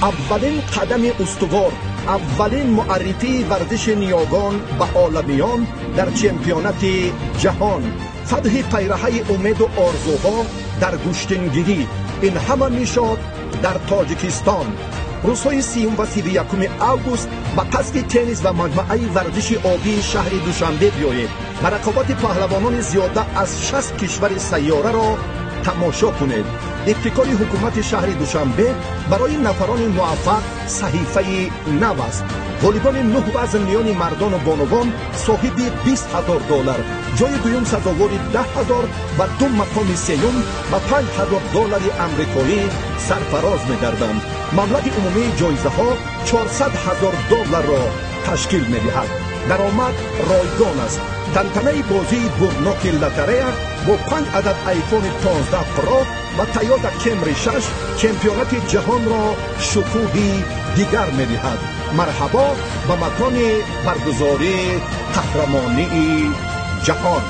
Аввалин қадами устувор, аввалин муаррифии варзиши ниёгон ба оламиён дар чемпионати ҷаҳон, фатҳи пайраҳаи умеду орзуҳо дар гӯштингирӣ, ин ҳама мешод дар Тоҷикистон. Рӯзҳои 30-ум ва 31-уми август ба қасри теннис ва маҷмӯаи варзиши обии шаҳри Душанбе биёед ва рақобати паҳлавонони зиёда аз 60 кишвари сайёраро тамошо кунед. Ибтикори ҳукумати шаҳри Душанбе барои нафарони муваффақ саҳифаи нав аст. Ғолибони нӯҳ вазн миёни мардону бонувон соҳиби 20 000 доллар, ҷои дуюм сазовори 10 000 ва ду мақоми сеюм ба 5000 доллари амрикоӣ сарфароз мегарданд. Маблағи умумии ҷоизаҳо 400 000 долларро ташкил медиҳад. Даромад ройгон аст. Тантанаи бозии бурдноки лотарея бо панҷ адад айфони 15 Про ва Тойота Кемри 6 чемпионати ҷаҳонро шукӯҳи дигар медиҳад. Марҳабо ба макони баргузории қаҳрамонии ҷаҳон!